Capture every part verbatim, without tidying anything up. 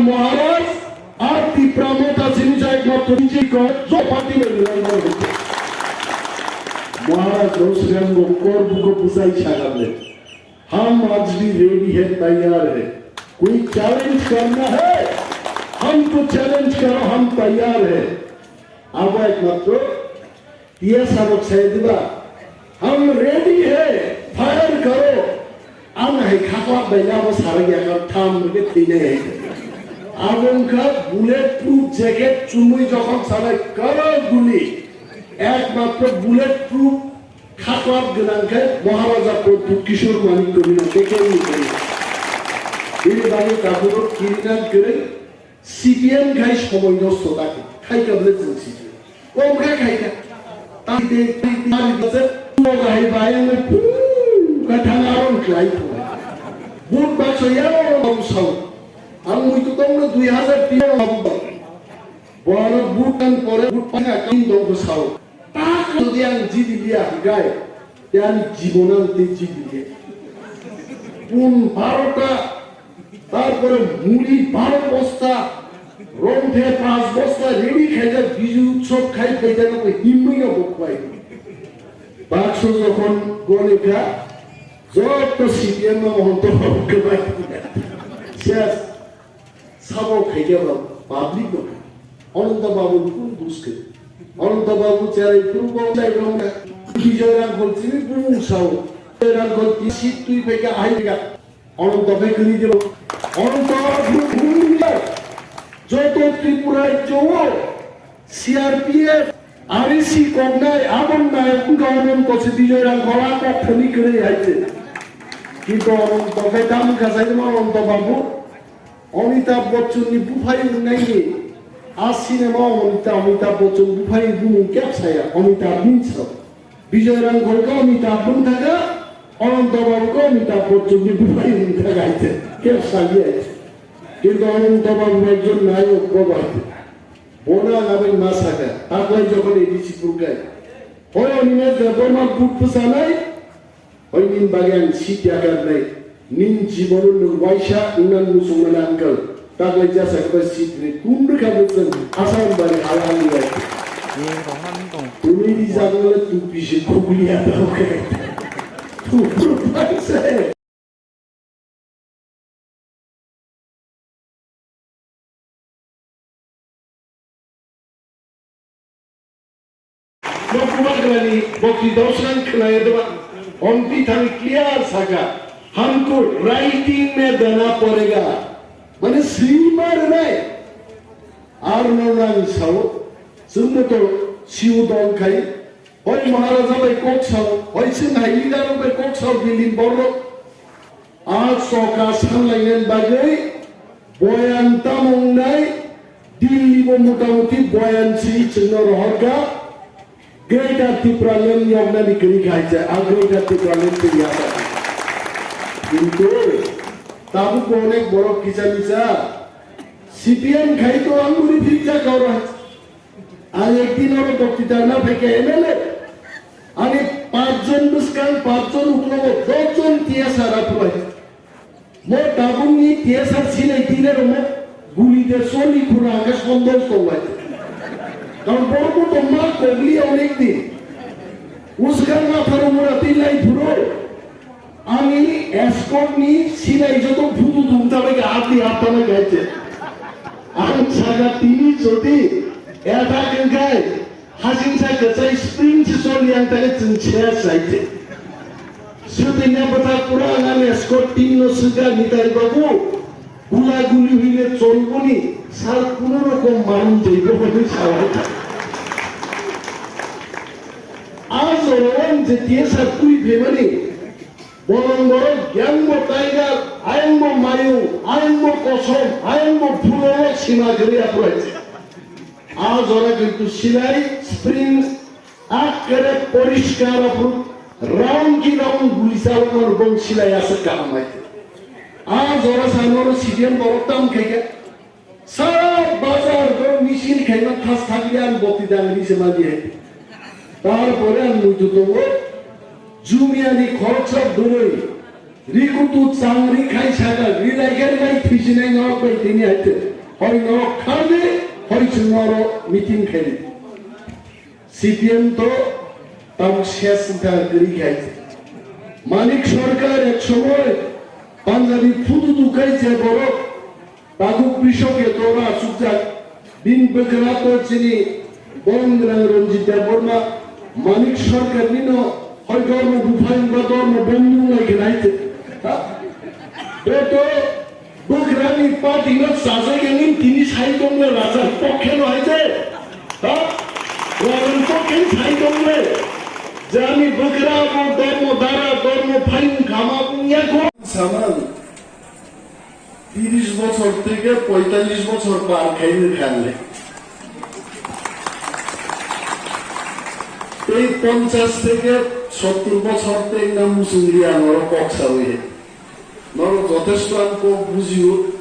Maharaj ar Tipra Motha sini jai ekmatro B J P ko jo party le milan ko. Maharaj ro srem go kor buko busai chagam le. हम आज भी रेडी है, तैयार है। कोई चैलेंज करना है, हमको चैलेंज करो, हम तैयार है। Abo ekmatro T S R rok sai diba, हम रेडी है, फायर करो। Ang hai khakla bai abo sara ya ka tham ke tine hai. Abo wngkha bullet proof jacket, chumui jokhon sanai karo guli. Ekmatro bullet proof khaklap gwnang khe Maharaja Pradyut Kishore Manik Komino bekerni kwrwi. Bini bagwi takhurok kirina kwrwi C P M khai somoi nosto ta khe. Khai ka bwle chwng C P M. Kom kha khai ka. Tang de tang de tang de se to ga hai bai ang pu ka thang aron klai to. But ba so ya ro bam sao. Ang mui to tong no dui hazar tin bam. Bono but kan pore but pa ka kin dong ko sao. Tak jodi ang jidi liya higai, te ani jibon ang te jidi liya. Pun barota, tarpore muri baro bosta, romthe panch bosta ready khaijak, Biju Utsav khai khaijak, himui no bo khwlai. Bakso jokhon gole kha, joto C P M no mohon to khwlai. Ses. Sabo khaikhe ba public no kha. Ananta Babu ni kunu dos khe? Ananta Babu cherai phuru bo chai rong kha. Bijoy Rangkhol chini bumung sao. Bijoy Rangkhol ti seat twi phaikha, ahai phaikha. Ananta phai kwrwi de bo. Ananta Babu bumung kha. Joto Tripura rajyo o C R P F, R S C koknai, aboni nayok wngkha Ananta se Bijoy Rangkhol a kok thani kwrwi hai se. Kintu Ananta phai tamo kha sai ma Ananta Babu. Amitabh Bachchan ni buphai wngnaini a cinema o Amita-, Amitabh Bachchan buphai bumung kep saya, Amitabh ni sao. Bijoy Rangkhol khe Amitabh bung thaka, Ananta Babu khe Amitabh Bachchan ni buphai wng thaka hai se, kep saliya hai se. Kintu Ananta Babu ekjon nayok bo bai. Bono ang aboni ma saka, taklai jokhon A D C phuru khe. Hoi Animesh Debbarma but bwchanai, Hoi nini bagwi ang seat yakarnai, nini jibono nwng waisa wngna muchungmani uncle. Taklai jasa khe bai seat rwi kun rwkha bwswng Assam bari hala hali bai. Ni rohorani tong. Tumi rijak nole tupi se khuguli ya tamo khe. Tupur bai se. Bo Kubagrani bokti dosran khwnaya deba, onti thani clear saka, "Hamko writing mein dena padega." Mane swima rwnai. Ar no nang sao, chwngno to siu dong khai, hoi Maharaja bai kok sao, hoi chwng hai leader bai kok sao, Delhi borok. A choka sanlainani bagwi boyan tamo wngnai, Delhi bo motamuti boyan si chwngno rohorkha, Greater Tipraland yoknani kwrwi kha hai se, a Greater Tipraland twi yasa. Kintu tabuk bo onek borok kisa misa C P M khai to ang buri phikjak oro hai. Ang ekdin oro boktita na phaikha M L A. Ani pachjon bwskang, pachjon uklogo doshjon T S R aphuru hai. Mo tabukni T S R sinai tine rwmo guli de soni khura hwnkhe sondol tonglai. Karon borokbo tongma kogli onekni. Uskang atharo mura twi lai phuru. Ani escort ni sinai joto phutu thum thabai kha, atwi haptana kaiche. Ang saka tini jodi attack wngkhai, hasing sa kwchai spring se choli ang thani chwng se saite. Swtwi na bwthak pura ang ani escort team no swkha, Nitai babu, gula guli hwile cholboni sal kuno rokom manwi teibo hwnwi sao. A jorao ang je T S R twi phaimani, Bolong borok yang bo tiger, ayang bo mayung, ayang bo kosom, ayang bo phulo sima gri aphuru hai. A jora kintu silai spring akkere poriskar aphuru round ki round guli chalok mano bong silai aswk kaham hai. A jora sanoro C D M borok tam khaikha. Sara bazar go misil khaima thas thakli ang bokti dang ri se mali hai. Tarpore ang muitu tongo, Jumiani khoroksa bwrwi Rikutu changri khai saka, rilai khe bai thisinai norok bai tini haite. Hoi norok khardi, hoi chwng norok meeting khaidi. C P M to tam ses wngkha kwrwi khai. Manik Sarkar ek somoy Punjabi phutu tu khai je borok. Tabuk Bishok Debbarma achukjak, bini bwkra to chini borong gwnang Ranjit Debbarma, Manik Sarkar nino hoi dormo buphai wngba dormo bondhu wnglai khe nai te. Ha? Bo to bwkrani party no chajak yang tini sai tongla raja pokhe no hai te. Ha? Raja pokhe sai tongla. Jani bwkra bo dormo dara dormo phai wngkha ma wngya kho. Samang. Tiris bochor theke poitalish bochor par khaini khanle. Tei ponchash theke sottur bochor tei na muchung liya norok kok sawi he. Norok jotesto ang kok bujio.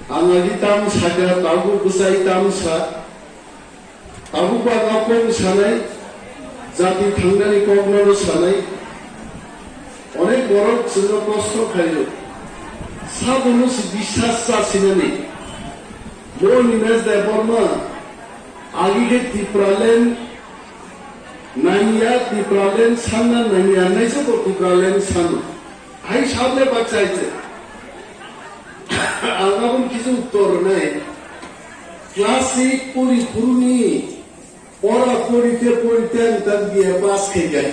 Ang agi tam saka, tabuk bwsai tam sa. Tabuk ba ang kok sanai, jati thangnani kokno sanai. Onek borok chwngno proshno khaio. Sabono se biswas cha sinani. Mo Nimesh Debbarma agi khe Tipraland nangya, Tipraland sanna nangya, naisabo Tipraland sano. Hai sabne baksa hai se. Ang aboni kisa uttor rwnai. Class eight pori phuruni pora porite porite ang ta B A pass khai kai.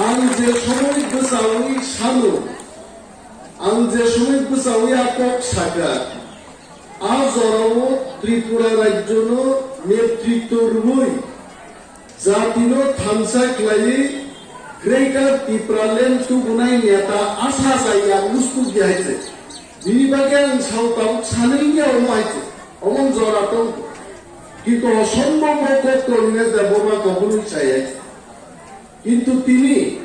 Ang je somoi bwchawi sano, ang je somoi bwchawi a kok saka, a jorao Tripura rajyono netritto rwui jatino thansa khlaiwi Greater Tipraland tubunai neta Asha Chaya Mustugi hai se. Bini bagwi ang sao tabuk sanwi ya omo hai se. Omo jora tong. Kintu osombo mo kok tongna da boma kokhorwi chaya. Kintu tini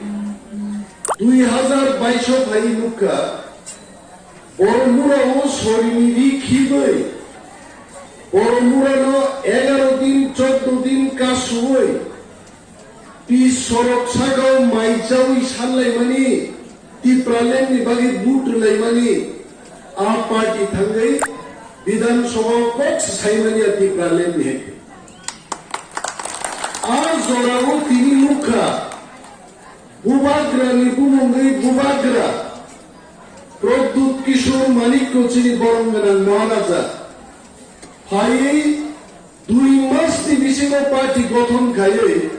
dui hazar baish o phai nukha. Boromurao sorini ri khibwi, Boromurano egaro din, choddo din kasuwi, pi sorok sagao mai chawi sanlaimani, Tipralandni bagwi vote rwlaimani, a party thangwi Bidhan Sabha kok se saimani a Tipralandni hai. A jorao tini nukha, Bubagrani bumungwi Bubagra Pradyut Kishore Manikya chini borom gwnang Maharaja phaiwi dui masni bisingo party gothon khaiwi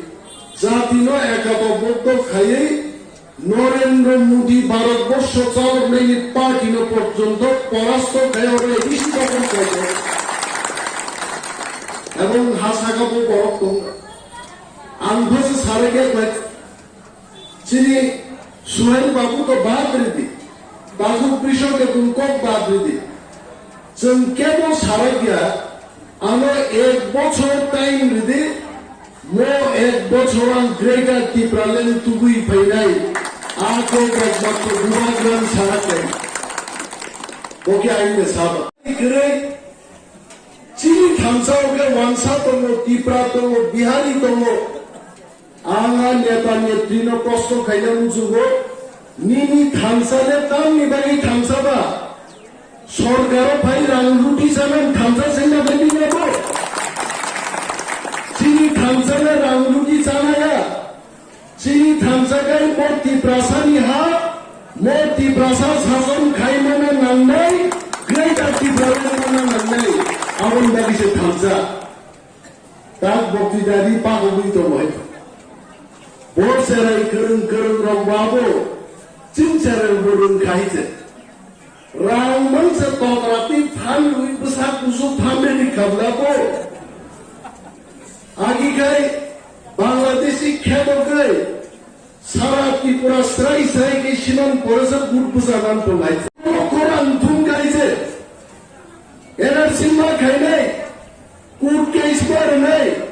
jatino ekababoddo khaiwi Narendra Modi Bharat borsho chaloknaini party no porjonto porasto khaiwi bisi gothon khaijak. Ebong ha sakabo borok tongo. Ang bosi sarekya khlai. Chini Suhel babu to bad ridi, Babu Krishna ke tun kok bad ridi. Chwng kebo sarakya, ano ek bochor time ridi, mo ek bochor ang Greater Tipraland tubui phainai, a kok ekmatro Bubagrani sarakya. Oke, ainde saba. Kwrwi, chini thansa oke Wansa tongo, Tipra tongo, Bihari tongo. Ang a neta netrino kosto khaina muchungo, nini thansa le tamni bagwi thansa ba? Sorkaro phai rang ruti chana thansa sengna bagwi ya bo? Chini thansa le rang ruti chana ya. Chini thansa kai mo Tiprasa ni ha, mo Tiprasa sason khai mana nangnai, Greater Tipraland mana nangnai. Aboni bagwi se thansa. Tak bokti dadi pagogwi tongo hai. Bo cherai kwrwng kwrwng rok bo abo chwng cherai bo rwng khai se. Rang mangsa tokra twi phan rwi bwsa kusu phan rwi khabla bo. Agi khai Bangladeshi kheto kai Sara Tripura srai srai khe siman poresa kut bwsa man tongnai. Khorang thum kai se. N R C ma khainai. Kut case ma rwnai.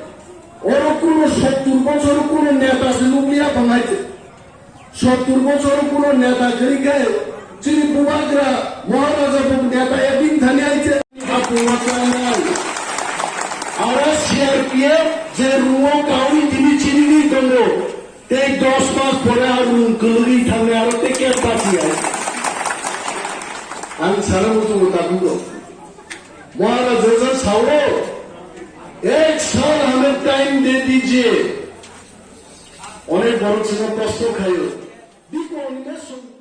Oro kuno sottur bochor kuno neta se nukliya tongnai se. Sottur bochor kuno neta kwrwi khe chini Bubagra Maharaja bo neta ya bini thani ai se. Apo wakanai. Aro C R P F je room o kaui tini chini ni tongo. Tei dos mas pore a room Kulugwi thangnai aro tei khe bachiyai. Ang sana muchungo tabukgo. Maharaj Joseph sao, "Ek saal hame time de dijiye." Onek borok chwngno proshno khaio. Biko oni na song-